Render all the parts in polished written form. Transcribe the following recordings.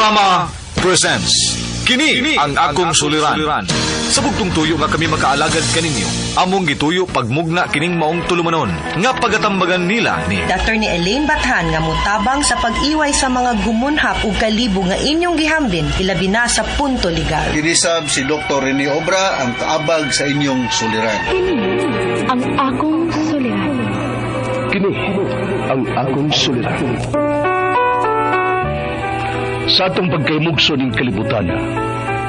Drama presents Kini ang akong suliran. Sa bugtong tuyo nga kami makaalagad kaninyo, among gituyo pagmugna kining maong tulumanon nga pagatambagan nila ni Attorney Elaine Bathan nga mutabang sa pag-iway sa mga gumunhap ug kalibo nga inyong gihambin ilabi na sa punto legal. Kinisab si Dr. Rene Obra ang kaabag sa inyong suliran. Kini ang akong suliran. Kini ang akong suliran. Sa atong pagkaymugso ning kalibutan,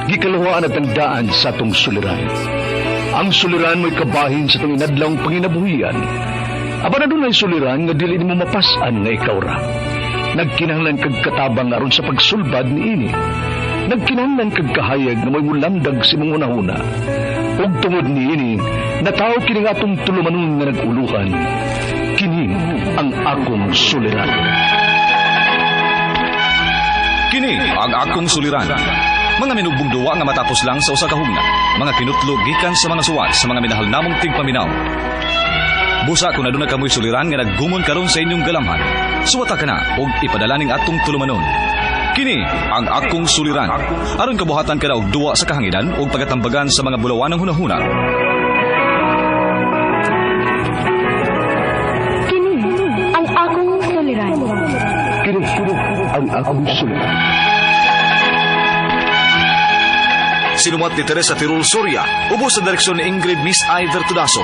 gikaluhaan at ang daan sa atong suliran. Ang suliran mo'y kabahin sa atong inadlawng panginabuhian. Apan adunay suliran nga dili nimo mapas-an nga ikaw ra. Nagkinahanglan kag katabang aron sa pagsulbad niini. Nagkinahanglan kag kahayag nga mo'y mulamdag sa imong hunahuna. Ug tungod niini, natawo kini nga atong tulumanon nga nag-uluhan. Kini ang akong suliran. Kini ang akong suliran. Mga minugbong duwa nga matapos lang sa usa ka hugna. Mga kinutlo gikan sa mga suwat sa mga minahal namong tigpaminaw. Busa kung aduna kamoy suliran nga naggumon karon sa inyong galamhan. Suwata ka na og ipadala ning atong tulumanon. Kini ang akong suliran. Aron kabuhatan ka na og duwa sa kahanginan ug pagatambagan sa mga bulawanang hunahuna. Kini ang akong suliran. Kini ang akong suliran. Sinumat ni Teresa Tirul Soria, ubos sa direksyon ni Ingrid Miss I. Vertudaso.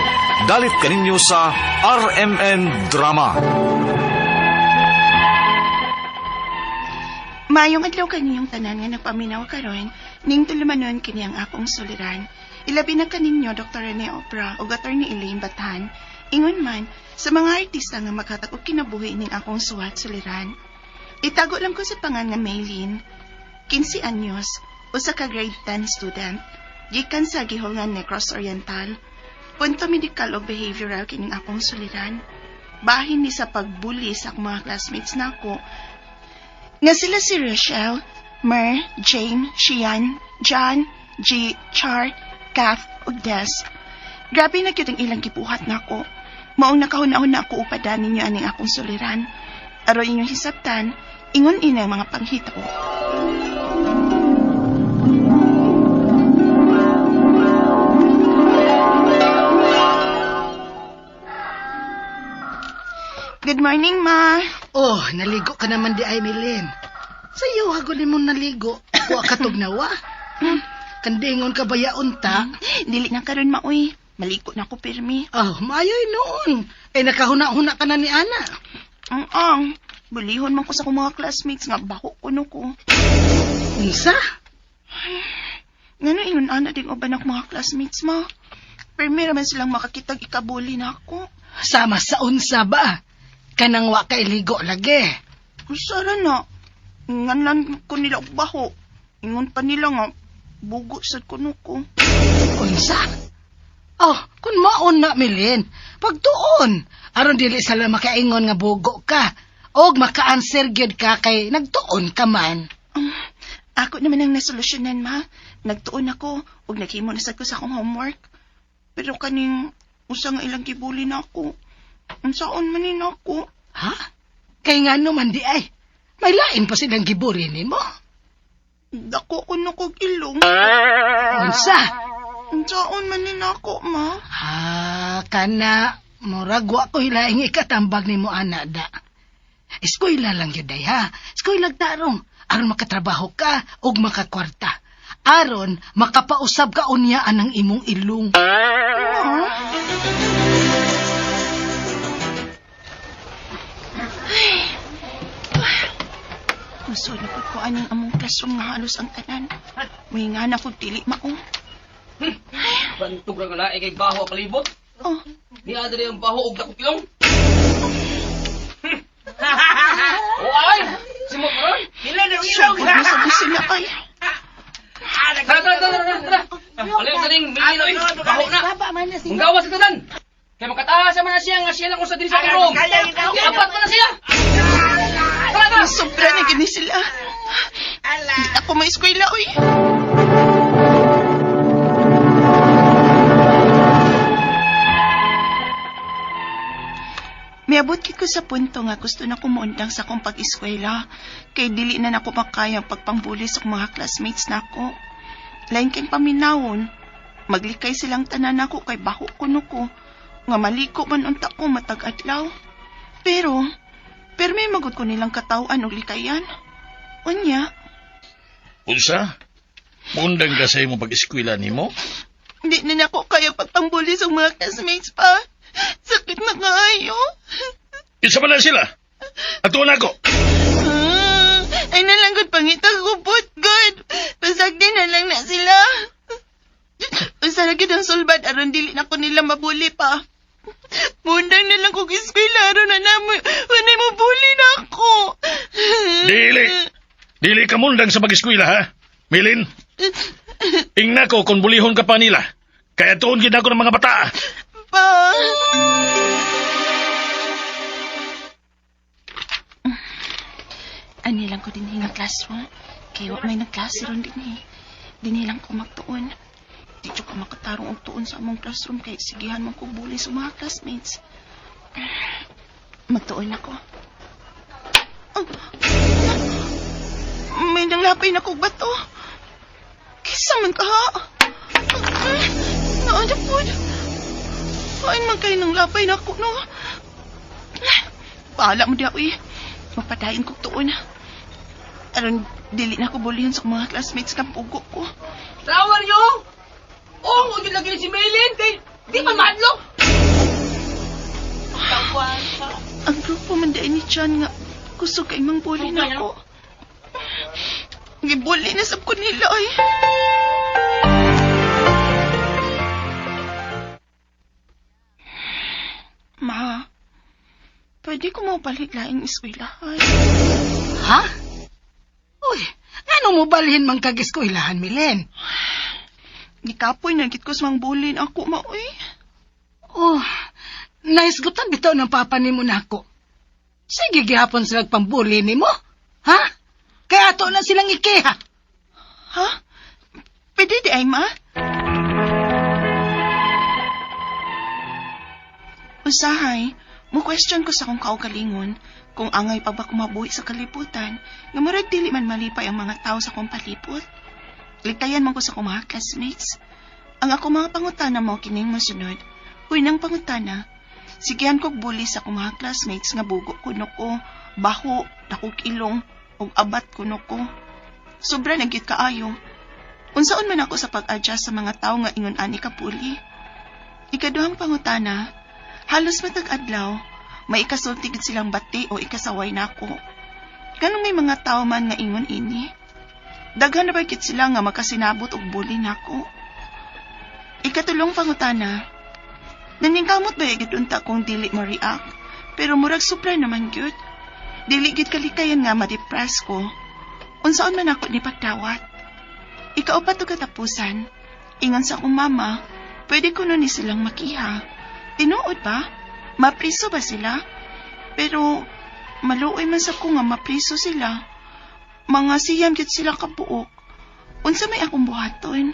Dalit kaninyo sa RMN Drama. Maayong adlaw kaninyong tanan nga nagpaminaw karon, ning tulumanon kini ang akong suliran. Ilabi na kaninyo Dr. Rene Obra ug Attorney Elaine Bathan. Ingon man sa mga artista nga maghatag og kinabuhi ning akong suwat suliran. Itago lang ko sa pangan nga Maylene, 15 anyos, usa ka grade 10 student. Gikan sa Gihongan Negros Oriental. Punto medical o behavioral kining akong suliran. Bahin ni sa pagbuli sa akong mga classmates nako nga sila si Rochelle, Mer, Jane, Shian, John, G, Char, Kath, ug Des. Grabe na gyud ang ilang gibuhat nako. Maong nakahuna-huna ako upadan ninyo aning akong suliran. Aron inyong hisabtan, ingon ina ang mga panghitabo. Good morning, Ma. Oh, naligo ka naman di ay, Milin. Sayo, hagulin mo naligo. Wa ka tugnawa. Kandingon ka ba yaon ta? Dili na karon maoy. Maliko na ko pirmi. Oh, maayoy noon. Eh, nakahuna-huna ka na ni Ana. Ang bulihon man ko sa akong mga classmates nga baho kuno ko. Unsa? Ngano ingon ana ding uban ako mga classmates ma. Pirmi ra man silang makakitag ikabuli na ako. Sama sa unsa ba? Kanang wa ka iligo lagi. Usara na. Nganlan ko nila og baho. Ingon pa nila nga bugo sad kuno ko. Unsa? Oh, kun maon na, Milin. Pagtuon. Aron dili sila makaingon nga bugo ka. Og maka-answer gyud ka kay nagtuon ka man. Ako naman ang nasolusyonan ma. Nagtuon ako ug naghimo na sad ko sa akong homework. Pero kaning usa nga ilang gibuli na ako. Unsaon man ni nako? Ha? Kay ngano man di ay. May lain pa silang giburi nimo. Dako ko na kog ilong. Unsa? Unsaon man ni nako ma? Ah, kana murag wa ko hilaing ikatambag nimo ana da. Eskwela lang gyud day ha. Eskwela tarong aron makatrabaho ka ug makakwarta. Aron makapausab ka unya anang imong ilong. Musulod ko aning among classroom nga halos ang tanan. May nga na kog dili mao. Bantog ra nga lae kay baho ang palibot. Oh, Ni adri ang baho og dakong ilong. O ay, simot mo ron. sugod na sa sila ay. Tara, tara, tara, tara, tara. Palibot na ning Milino eh. Baho na. Kung gawas sa tanan. Kay makataas man na siya nga siya lang usa diri sa akong room. Giapat man na siya. Tara, tara. Sobra na gini sila. Di ako ma-eskwela, uy. Miabot gid ko sa sa punto nga gusto na ko muundang sa akong pag-eskwela kay dili na nako makaya ang pagpangbuli sa akong mga classmates nako. Lain kay paminawon, maglikay silang tanan nako kay baho kuno ko nga maliko man unta ko matag adlaw. Pero may magud ko nilang kataw-an og likayan. Unya, Unsa? Mundang ka sa imong pag-eskwela nimo? di na nako kaya pagpangbuli sa mga classmates pa. Sakit na kaayo. Isa pa na sila. Ato na ako. Ah, ay nalanggod pangita ko put good. Pasagdi na lang na sila. Usa ra gyud ang sulbad aron dili na ko nila mabuli pa. Mundang na lang kog eskwela aron na namo wanay mo buli na ako. Dili. Dili ka mundang sa pag-eskwela, ha? Milin, ingna ko kung bulihon ka pa nila. Kaya tuon gid ako ng mga bata. Pa. Ani lang ko din nga classroom. Kay wa may nagklase ron din eh. Dinhi lang ko magtuon. Di jud ko makatarong og tuon sa among classroom kay sigihan man ko bully sa mga classmates. Magtuon ako. Oh, may nanglapay na kog bato. Kisa man ka ha? Naano po? Kain man kayo ng lapay na ako, no? Bahala mo di ako eh. Mapadayin kog tuon. Aron, dili na ko bulihin sa mga classmates kang pugo ko. Trawar yo! Oh, mo lagi ni si Maylin kay di man mahadlok. Ang grupo man dahil ni Chan nga kusog kay mang bully na ako. Gibully na sab ko nila ay. Ma, pwede ko mapalit laing eskwelahan. Ha? Uy, ano mo balhin man kag eskwelahan, Milen? Gikapoy na gid ko sa mang bully na ako, ma, uy. Oh, naisgutan bitaw ng papa nimo nako. Sige gihapon sila pambuli nimo. Ha? Kaya ato na silang ikiha. Ha? Pwede di ay, ma? Usahay, mo question ko sa akong kaugalingon kung angay pa ba kumabuhi sa kalibutan, nga murag dili man malipay ang mga tao sa akong palibot. Likayan man ko sa akong mga classmates. Ang ako mga pangutana mo kining mosunod. Huy nang pangutana, sigihan kog bully sa akong mga classmates nga bugo kuno ko, baho, dakog ilong, ug abat kuno ko. Sobra na gyud kaayo. Unsaon man ako sa pag-adjust sa mga tao nga ingon ani ka bully. Ikaduhang pangutana, halos matag adlaw, may ikasulti gid silang bati o ikasaway nako. Ganong may mga tao man nga ingon ini. Daghan na ba gid sila nga makasinabot og bully nako. Ikatulong pangutana, naningkamot ba gid unta kung dili mo react, pero murag sobra naman gyud. Dili gid kalikayan nga ma-depress ko. Unsaon man ako ni pagdawat. Ikaupat og katapusan, ingon sa akong mama, pwede ko nun ni silang makiha. Tinuod ba? Mapriso ba sila? Pero maluoy man sa ko nga mapriso sila. Mga siyam gid sila kabuok. Unsa may akong buhaton?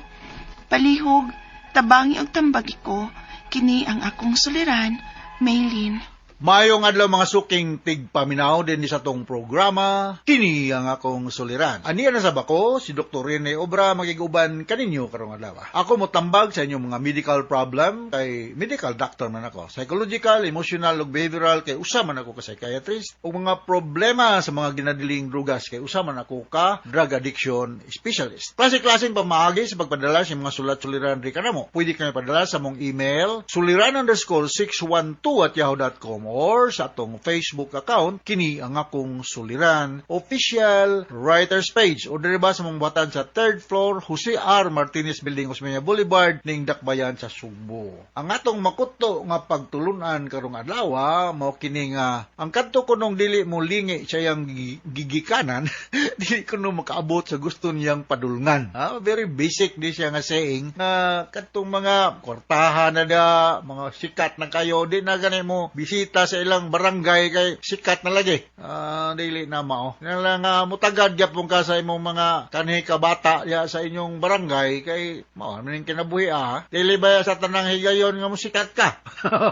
Palihog, tabangi og tambagi ko, kini ang akong suliran, Maylin. Maayong adlaw mga suking tigpaminaw din sa tong programa, kini ang akong suliran. Aniya na sa bako, si Dr. Rene Obra magiguban kaninyo karong adlaw. Ako motambag sa inyong mga medical problem, kay medical doctor man ako. Psychological, emotional ug behavioral kay usa man ako ka psychiatrist, ug mga problema sa mga ginadiling drugas kay usa man ako ka drug addiction specialist. Klase-klaseng pamaagi sa pagpadala sa mga sulat-suliran ri kanamo. Pwede kami padala sa mong email suliran_612@yahoo.com or sa atong Facebook account kini ang akong suliran official writers page o diri ba sa mong buhatan sa third floor Jose R. Martinez Building, Osmeña Boulevard ning Dakbayan sa Sugbo. Ang atong makuto nga pagtulunan karong adlaw mao kini nga ang kadto kunong dili mo lingi sa iyang gigikanan dili kuno makaabot sa gusto niyang padulngan. Very basic di siya nga saying na kadtong mga kwartahan na da, mga sikat na kayo, di na gani mo bisita artista sa ilang barangay kay sikat na lagi. Ah, dili na mao. Na lang nga mutagad gyapon ka sa imong mga kanhi ka bata ya sa inyong barangay kay mao man ning kinabuhi ah. Dili ba sa tanang higayon nga musikat ka?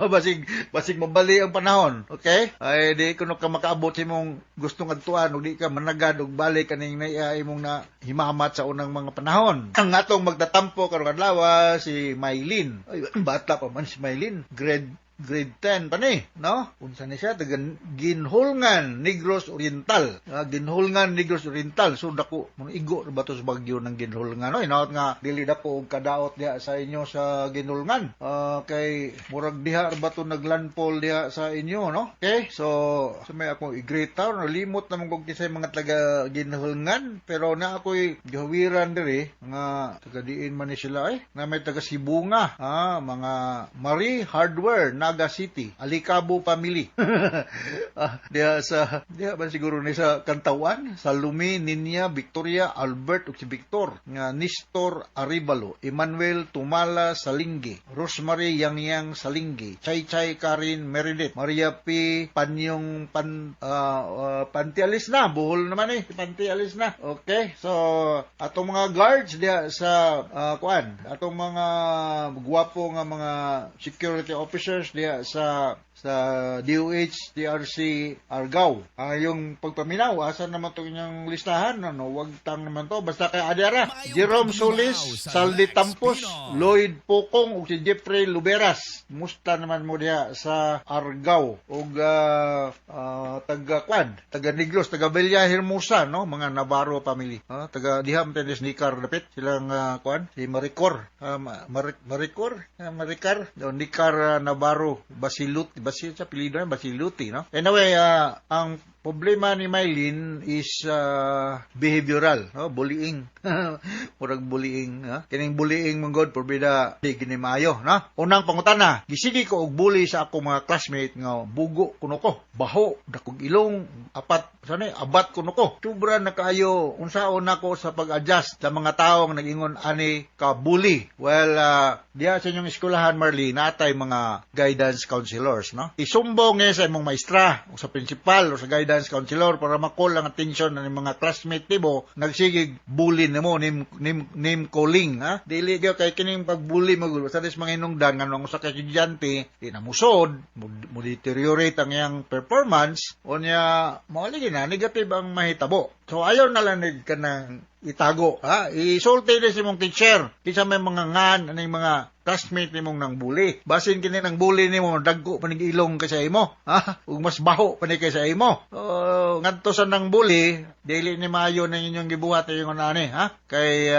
Basig basig mabali ang panahon. Okay? Ay di kuno ka makaabot sa imong gustong adtuan ug di ka managad og balik kaning naia imong na himamat sa unang mga panahon. Ang atong magtatampo karong adlaw si Mylene. Ay, bata pa man si Mylene. Grade 10 pa ni, no? Unsa ni siya? Taga Guinholngan, Negros Oriental. Guinholngan, Negros Oriental. So dako, mga igo ba to sa bagyo ng Guinholngan? No? Inaot nga dili dako og kadaot diha sa inyo sa Guinholngan. Kay murag diha ba to naglandfall diha sa inyo, no? Okay? So, sa may akong i-greet town, limot naman kog kisay mga taga Guinholngan, pero na ako'y gihawiran diri mga taga diin man ni sila eh. Na may taga Sibunga, mga Marie Hardware, Naga City, Alicabo family. Diha sa diha ba siguro ni sa Kantawan, Salome, Ninya, Victoria, Albert ug si Victor, nga Nestor Arevalo, Emmanuel Tumala Salinggi, Rosemary Yangyang Salinggi, Chay Chay Karin Meredith, Maria P. Panyong Pan Pantialis na, Bohol naman eh, Pantialis na. Okay, so atong mga guards diha sa kuan, atong mga gwapo nga mga security officers diha sa DOH TRC Argao. Ang yung pagpaminaw, asa naman to inyong listahan? Ano, wag tang naman to. Basta kay Adara, Jerome Solis, Saldi Tampos, Lloyd Pokong, ug si Jeffrey Luberas. Musta naman mo diha sa Argao ug taga kwan, taga Negros, taga Villa Hermosa, no? Mga Navarro family. Taga diha man tayo Nikar dapit silang kwan, si Maricor, Maricor, Maricar, no, Nicar Navarro, Basilut, Basil sa apelyido niya, Basiluti, no? Anyway, ang problema ni Mylene is behavioral, no? Bullying. Murag bullying, ha? Kining bullying man god porbida di gini maayo, no? Unang pangutana, gisigi ko og bully sa akong mga classmate nga bugo kuno ko, baho, dakog ilong, apat, sana abat kuno ko. Sobra na kaayo unsaon nako sa pag-adjust sa mga tawo nga nag-ingon ani ka bully. Well, diha sa inyong eskwelahan, Marlene, natay mga guidance counselors, no? Isumbong ni sa imong maestra o sa principal o sa guidance counselor para ma-call ang atensyon ng mga classmate nimo nagsigig bully nimo, name calling, ha? Dili gyud kay kining pagbully mo sa des mga hinungdan nga ang usa ka estudyante di na musod, mo deteriorate ang iyang performance unya mao lagi na negative ang mahitabo. So ayaw na lang ka nang itago, ha? Isulti ni sa imong teacher kinsa may mga ngan aning mga classmate nimong nang bully. Basin kini nang bully nimo dagko pa nig ilong kaysa imo, ha? Ug mas baho pa ni kaysa imo. So ngadto sa nang bully, dili ni maayo nang inyong gibuhat ingon ani, ha? Kay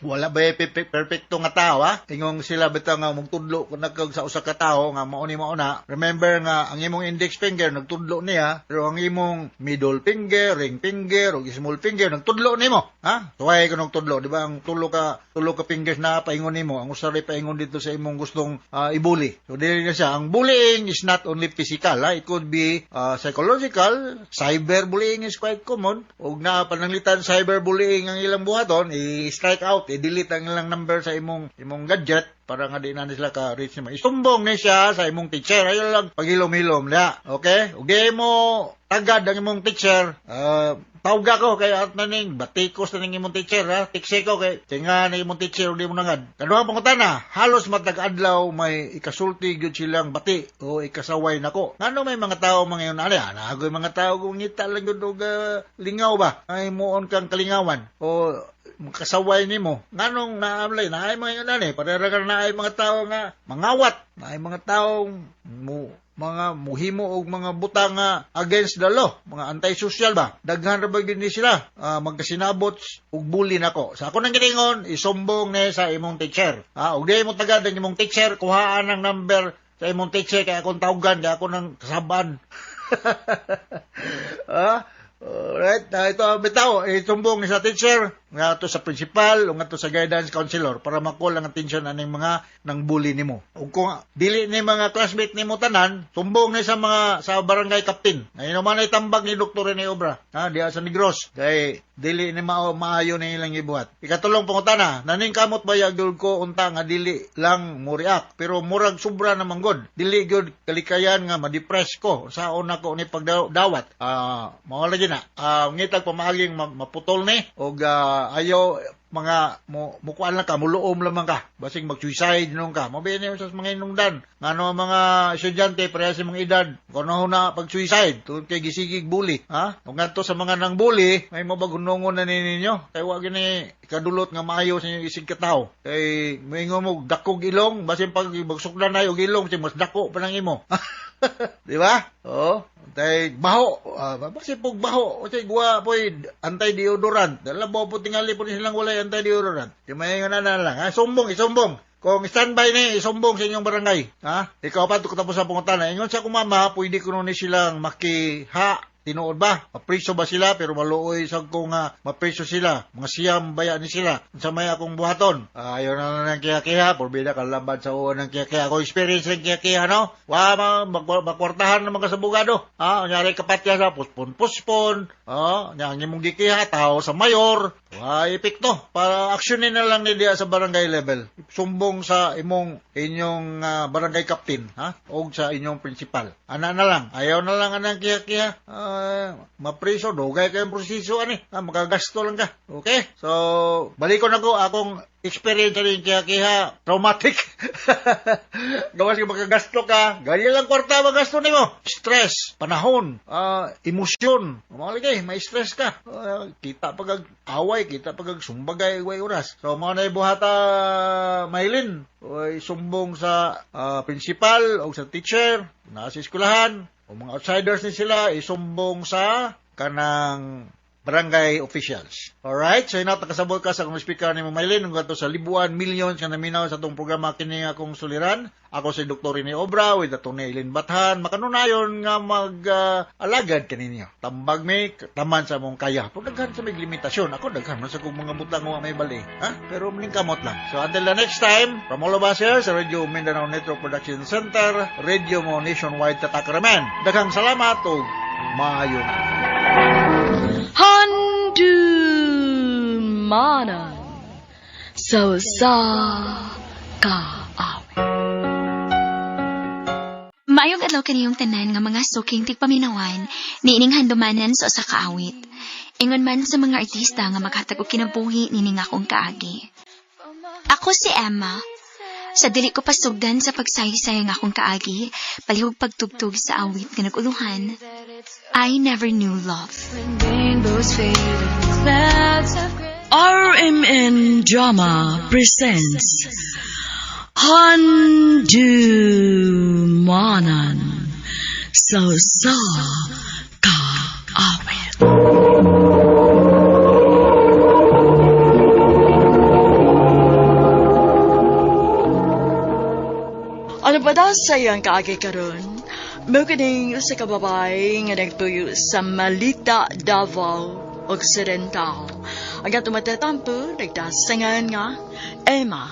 wala ba perfecto nga tao, ha? Ingong sila bitaw nga mugtudlo kun nagkag sa usa ka tawo nga mao ni mao na. Remember nga ang imong index finger nagtudlo niya, pero ang imong middle finger, ring finger ug small finger nagtudlo nimo, ha? Tuway ka tudlo, di ba? Ang tulo ka fingers na paingon nimo, ang usa ray paingon dito sa imong gustong ibuli. So dili na siya. Ang bullying is not only physical, ha? It could be psychological. Cyberbullying is quite common. Ug na pananglitan cyberbullying ang ilang buhaton, i-strike out, i-delete ang ilang number sa imong gadget para nga di na sila ka-reach nimo. Isumbong ni siya sa imong teacher. Ayaw lang pagilom-hilom niya. Okay? Ug di mo tagad ang imong teacher, tawga ko kay at naning batikos na ning imong teacher, ha. Tiksi ko kay tinga na imong teacher di mo nangad. Kaduhang pangutana, halos matag adlaw may ikasulti gyud silang bati o ikasaway nako. Ngano may mga tao mga yun ani, anagoy mga tao kung ngita lang gyud og lingaw ba? Ay muon kang kalingawan o makasaway nimo. Nganong naamlay naay mga yun ani, pareha ka naay mga tao nga mangawat, naay mga tao mo mga muhimo og mga butang nga against the law, mga anti-social ba? Daghan ra ba gyud ni sila magkasinabot og bully nako. Sa ako nang giningon, isumbong ni sa imong teacher. Ha, og di mo tagad ang imong teacher, kuhaan ang number sa imong teacher kay akong tawgan, kay ako nang kasaban. Alright, ito bitaw, isumbong ni sa teacher. Ngadto sa principal o ngadto sa guidance counselor para makuha ang atensyon aning mga nang bully nimo. Ug kung dili ni mga classmate nimo tanan, sumbong ni sa mga sa barangay captain. Ngayon man ay tambag ni Dr. Rene Obra, ha, diha sa Negros. Kay dili ni maayo ni ilang gibuhat. Ikatulong pangutana, naning kamot ba gyud ko unta nga dili lang mo react pero murag sobra naman gud. Dili gyud kalikayan nga ma-depress ko saon nako ni pagdawat. Mao lagi na. Ngitag pamaaging maputol ni og ayo mga mukuan lang ka, muluom lamang ka. Basig mag-suicide nung ka. Mabihin niyo sa mga inungdan. Ngano mga estudyante, pareha sa mga edad. Kuno na pag-suicide, tungod kay gisigig bully. Ha? Ug ngadto sa mga nang bully, may mabagunongon na ninyo. Kay wa gini kadulot nga maayo sa inyong isig katawo. Kay moingon mo dakog ilong, basin pag magsukdan na og ilong, mas dako pa nang imo. Di ba? Oo. Tay baho, basin pog baho, unsay guwa poy anti-deodorant. Dala po tingali po silang walay anti-deodorant. Di may nga na lang, ha? Sumbong, isumbong. Kung standby ni, isumbong sa inyong barangay. Ha? Ikaw pa tapos sa pangutana. Ingon sa kumama, pwede kuno ni silang makiha. Tinuod ba? Mapriso ba sila? Pero maluoy sa ko nga mapriso sila. Mga siyam baya ni sila. Unsa may akong buhaton? Ayaw na lang ng kiha-kiha. Porbida ka labad sa uwan ng kiha-kiha. Ako experience ng kiha-kiha, no? Wa, makwartahan ng mga sabugado. Ha? Unyari kapatya sa puspon-puspon. Ha? Unya, ang imong gikiha, tao sa mayor. Wa, epekto. Para aksyonin na lang ni diya sa barangay level. Sumbong sa inyong barangay captain, ha? O sa inyong principal. Ana na lang. Ayaw na lang anang kiha-kiha. Mapriso, dugay kayong proseso ani. Makagasto lang ka. Okay? So, balikon ako akong experience rin kiha-kiha, traumatic. Gawas ka makagasto ka, ganyan lang kwarta magasto nimo. Stress, panahon, emosyon. Mga ligay, may stress ka. Kita pag away, kita pag sumbagay, way oras. So, mga naibuhata, Maylin, oy, sumbong sa principal o sa teacher, nasa eskwelahan, o mga outsiders ni sila, isumbong sa kanang barangay officials. Alright? So, inat nakasabot ka sa akong speaker ni Maylin ug sa libuan, millions nga naminaw sa atong programa kini akong suliran. Ako si Dr. Rene Obra with Atty. Eileen Bathan. Makanunayon nga mag-alagad kaninyo. Tambag mi, taman sa mong kaya. Pero daghan sa may limitasyon. Ako daghan man sa kong mga butang nga may bali. Ha? Pero kamot lang. So, until the next time, from all of us here sa Radio Mindanao Network Production Center, Radio mo Nationwide Tatakaraman. Daghang salamat ug maayo. Handumanan sa usa ka awit. Maayong adlaw kaniyong tanan nga mga suking tigpaminawan niining handumanan sa usa ka awit. Ingon man sa mga artista nga makatag og kinabuhi nining akong kaagi. Ako si Emma. Sa dili ko pasugdan sa pagsaysay ang akong kaagi, palihog pagtugtog sa awit nga nag-uluhan, I never knew love. RMN Drama presents Handumanan sa usa ka awit. Ano ba daw sa iyang kaagi karon? Mao kining usa ka babae nga nagtuyo sa Malita, Davao Occidental. Ang atong matatampo, nagdasangan nga Emma.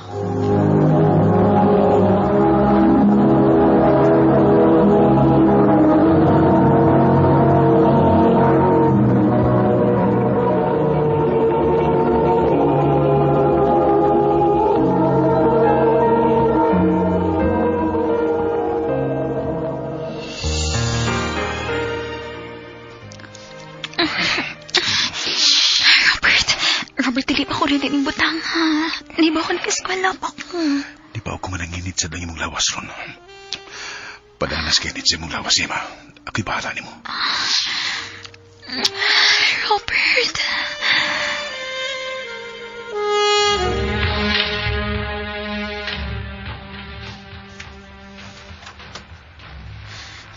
Robert, dili pa ko rin ang butang, ha? Di ba ako nag-eskwela pa ko? Di pa ako mananginit sa imong lawas ron. Padanas kainit sa imong lawas, Emma. Ako'y bahala nimo. Robert!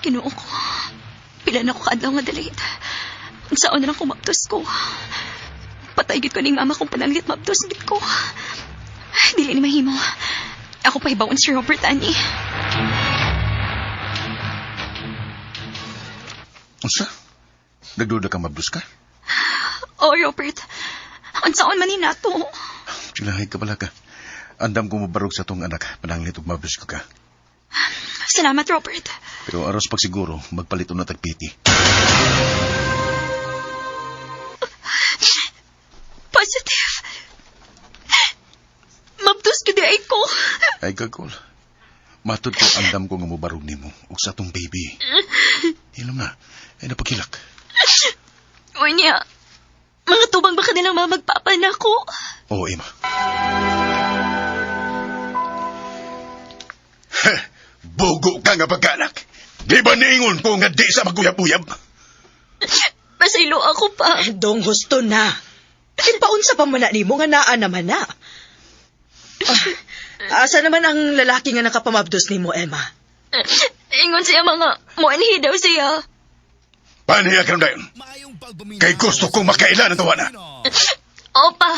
Ginoo ko. Pila na ko kaadlaw nga dalit. Unsaon na lang kung mabdos ko. Patay gid ko ning mama kung pananglit mabdos gid ko. Dili ni mahimo. Ako pa hibawon si Robert ani. Unsa? Nagduda ka mabdos ka? Oh, Robert. Unsaon man ni nato? Chulahay ka pala ka. Andam ko mabarog sa tong anak. Pananglit ug mabis ko ka. Salamat, Robert. Pero aros pagsiguro, magpalit na tagpiti. Positive. Mabdos ko di ay ko. Ay gagol. Matod ko andam ko nga mobarog nimo ug sa tong baby. Hilom na. Ay napagilak. Unya, mga tubang ba kanilang mamagpapa na ko? Oo, Emma. Bugo ka nga pagkanak. Di ba niingon ko nga di sa maguyab-uyab? Pasaylo ako pa. Dong husto na. Ipaunsa pa man na nimo nga naa naman na. Ah, asa naman ang lalaki nga nakapamabdos nimo, Emma? Ingon siya mga, muanhi daw siya. Paano ka dayon? Kay gusto kong makailan ang tawana. Opa.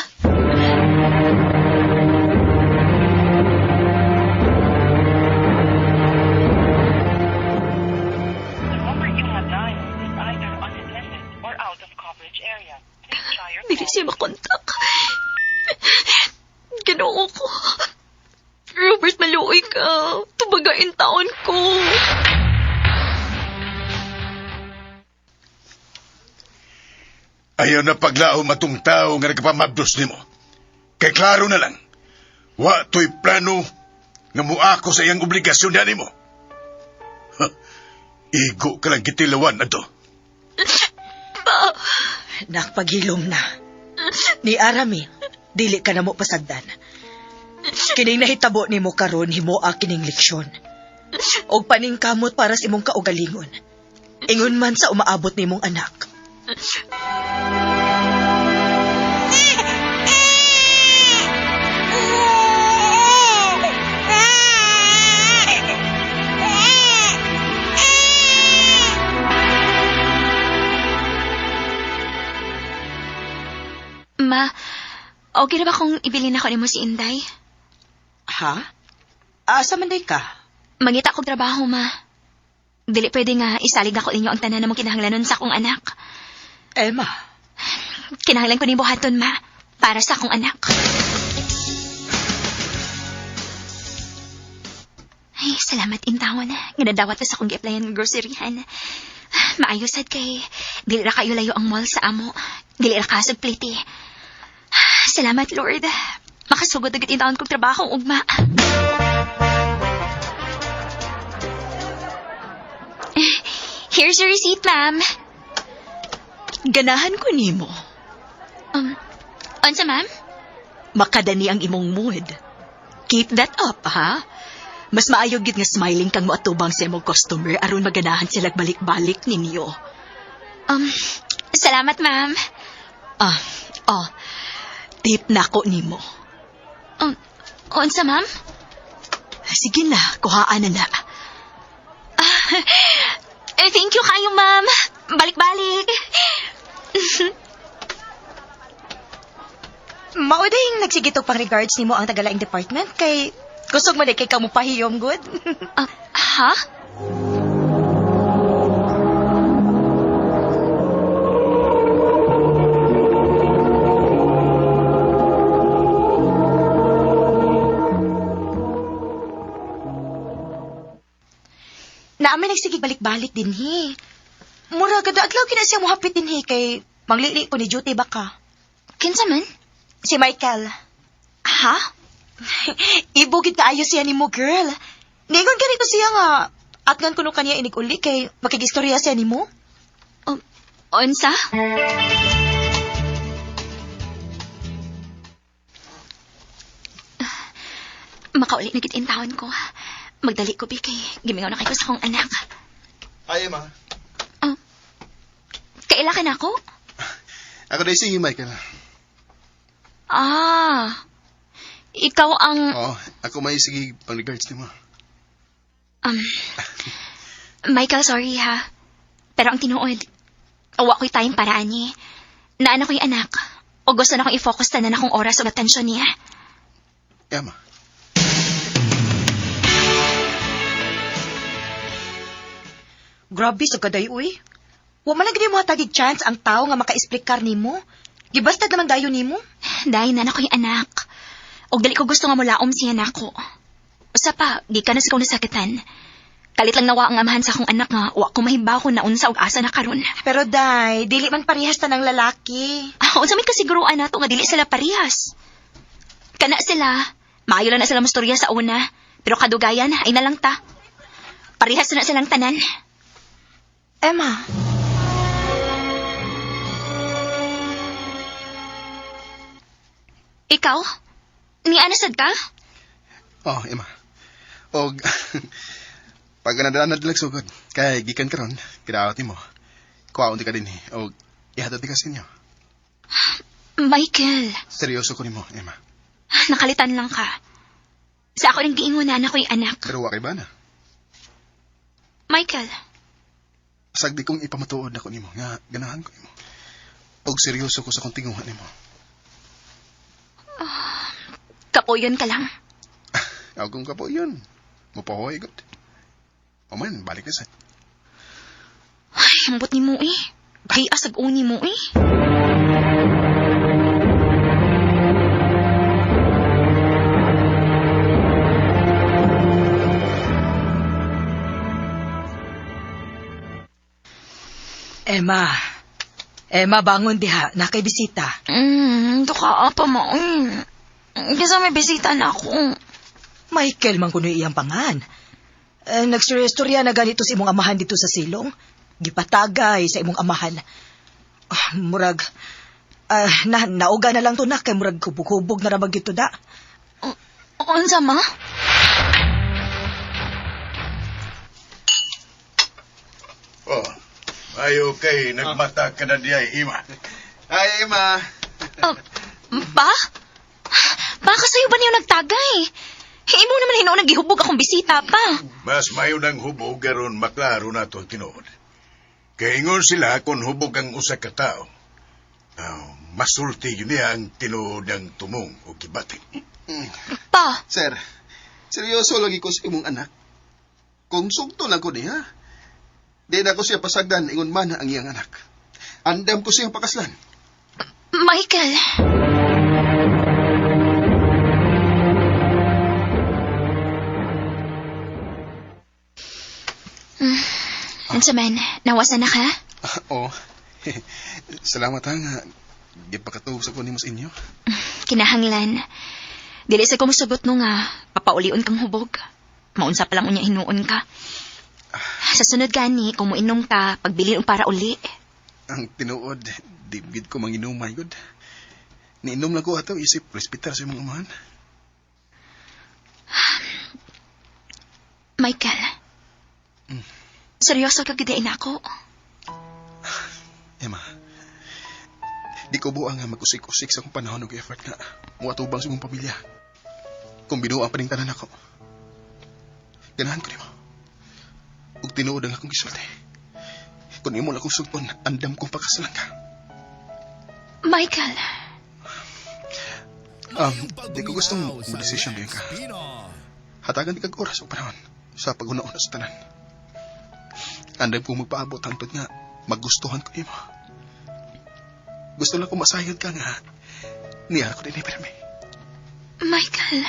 Dili siya makontak. Ginoo ko. Robert, maluoy ka. Tubagain taon ko. Ayaw na paglaom atong tao nga nagpamabdos nimo. Kay klaro na lang, wa to'y plano nga muako sa iyang obligasyon na nimo. Ha, igo ka lang kitilawan ato. Pa, Nakpaghilom na. Ni Arami, dili ka na mo pasagdan. Kining nahitabo nimo karon himoa kining leksyon. Og paningkamot para sa imong kaugalingon. Ingon man sa umaabot nimong anak. Ma, okay na ba kung ibilin ako nimo si Inday? Ha? Asa man day ka? Mangita kog trabaho, ma. Dili pwede nga isalig ako ninyo ang tanan na mong kinahanglanon sa akong anak. Emma, Kinahanglan ko ni buhaton, ma. Para sa akong anak. Ay, salamat intawan. Nga nadawat ka sa akong gi-applyan ng groceryhan. Maayo sad kay dili ra kayo layo ang mall sa amo. Dili ra ka sa pliti. Salamat, Lord. Makasugod agad intawan kong trabaho ugma. Here's your receipt, ma'am. Ganahan ko nimo. Unsa, ma'am? Makadani ang imong mood. Keep that up, ha? Mas maayo gid nga smiling kang moatubang sa imong customer aron maganahan sila balik-balik ninyo. Salamat, ma'am. Ah, oh. Tip nako nimo. Unsa, ma'am? Sige na, kuhaan na na. Eh, thank you kayo, ma'am. Balik-balik. Mauding nagsigitog pang regards nimo ang tagalaing department kay kusog man kay kamo pahiyom good. Ha? Naamay nagsigig balik-balik din hi. Mura kada adlaw kina siya mohapit din hi kay manglili ko ni duty baka. Kinsa man? Si Michael. Ha? Ibugid kaayo siya nimo girl. Ningon ganito siya nga atngan kuno kaniya inig uli kay makigistorya siya nimo. Unsa? Makauli na gid intawon ko. Magdali ko, Bikay. Gimingaw na kayo sa akong anak. Hi, Emma. Kaila ka na ako? Ako na si Michael. Ah. Ikaw ang... Oo, ako may sige pang regards nimo. Michael, sorry ha. Pero ang tinuod, awa ko'y tayong paraan niya. Naana ko'y anak. O gusto na akong i-focus tanan akong oras o atensyon niya. Emma. Grabe sa kaday uy. Wa man lang gid mo hatagig chance ang tao nga maka-explicar nimo. Gibastad naman dayon nimo. Day, na ako'y anak. Og dali ko gusto nga mulaom siya nako. Usa pa, di ka na sa nasakitan. Kalit lang nawa ang amahan sa akong anak nga wa ko mahibaw kung naunsa og asa na karon. Pero day, dili man parehas ta ng lalaki. Ah, unsa may kasiguruan nato nga dili sila parehas. Kana sila, maayo lang na sila mastorya sa una, pero kadugayan ay nalang ta. Parehas na silang tanan. Emma. Ikaw? Ni ana sad ka? Oh, Emma. Og, pag nadala na dilag sugod, kay gikan karon, kinaawat nimo. Kuwaon di ka din eh. Og, ihatod di ka sa inyo. Michael, Seryoso ko nimo, Emma. nakalitan lang ka. Sa ako rin giingon na ako'y anak. Pero wa kay bana. Michael, Sagdi kong ipamatuod ako nimo nga ganahan ko nimo. Og seryoso ko sa kong tinguhan nimo. Kapuyon ka lang. Ako kong kapo yun. Mupahoy gud. O man, balik na sa. Ay, ambot ni mo eh. Kay asag uni mo eh. Emma. Emma, bangon diha. Nakay bisita. Duka pa mo. Kasi may bisita na ako. Michael man kuno iyang pangan. Eh, nagstorya na ganito sa imong amahan dito sa silong. Gipatagay sa imong amahan. Ah, murag, na, nauga na lang to na kay murag hubog-hubog na ramag gito da. Unsa ma? Oh, ayo kay nagmata ka na diay, Ima. Ay, Emma. Pa? Baka sa'yo ba niyo nagtagay? Imo naman hinuon nagihubog akong bisita pa. Mas mayo nang hubog aron maklaro na ang tinuod. Kay ingon sila kung hubog ang usa ka tawo. Masulti yun niya ang tinuod ng tumong o gibati. Pa? Sir, seryoso lagi ko sa imong anak. Kung sugto lang ko niya, di na ko siya pasagdan ingon man ang iyang anak. Andam ko siyang pakaslan. Michael. Unsa man, nawasan na ka? Oo. Salamat ha nga. Gipakatuog sa ko nimo sa inyo. Kinahanglan. Dili sa ko mosugot no nga, papaulion kang hubog. Maunsa pa lang unya hinuon ka. Sa sunod gani, kung moinom ka, pagbilin og para uli. Ang tinuod, di gid ko manginumay gud. Niinom lang ko ato isip respetar sa imong amahan. Michael. Seryoso ka gid ako. Emma, di ko buang nga mag-usik-usik sa akong panahon og effort nga muatubang sa imong pamilya. Kung binuang pa ning tanan ako. Ganahan ko nimo. Ug tinuod ang akong gisulti. Kung imo lang akong sugpon, andam kong pakasalan ka. Michael. Di ko gustong mo-desisyon din ka. Hatagan di kag oras o panahon sa paghuna-una sa tanan. Andam kong magpaabot hangtod nga magustuhan ko nimo. Gusto lang ko masayod ka nga niyara ko din ni Permi. Michael.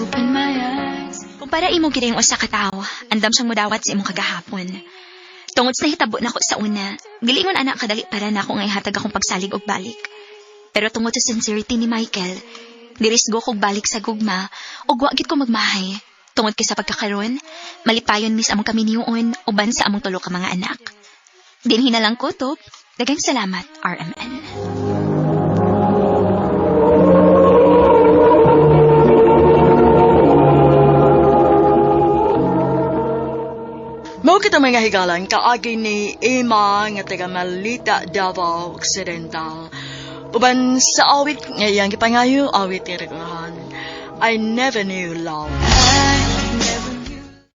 Open my eyes. Kung para imo gid yung usa ka tawo, andam siyang mudawat sa imong kagahapon. Tungod sa nahitabo nako sa una, gilingon anak kadali para nako nga ihatag akong pagsalig og balik. Pero tungod sa sincerity ni Michael, nirisgo kog balik sa gugma ug wa gid ko magmahay. Tungod kay sa pagkakaron, malipayon mis among kaminyoon uban sa among tulo ka mga anak. Dinhi na lang kutob. Daghang salamat, RMN. Mao kita mga higalan kaagi ni Emma nga taga Malita, Davao Occidental. Uban sa awit nga iyang gipangayo awit ni Rekohan. I never knew love.